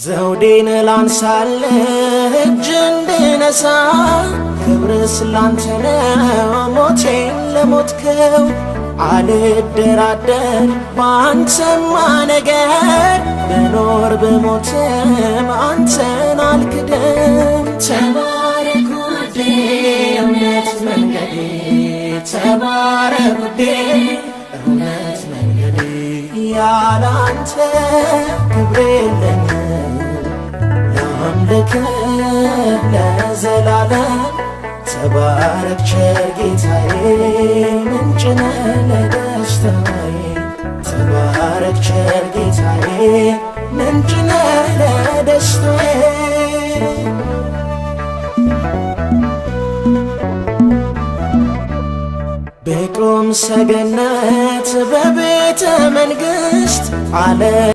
ዘውዴን ላንሳልህ እጅ እንድነሳ፣ ክብር ስላንተ ነው ሞቴን ለሞትከው። አልደራደር በአንተማ ነገር፣ ብኖር ብሞትም አንተን አልክድም። ተባረክ ውዴ እምነት መንገዴ፣ ተባረክ ውዴ እውነት መንገዴ፣ ያላንተ ክብር የለኝም። ላምልክህ ለዘላለም፣ ተባረክ ቸር ጌታዬ፣ ምንጭ ነህ ለደስታዬ። ተባረክ ቸር ጌታዬ፣ ምንጭ ነህ ለደስታዬ። በቆም ሰገነት በቤተ መንግሥት አለ።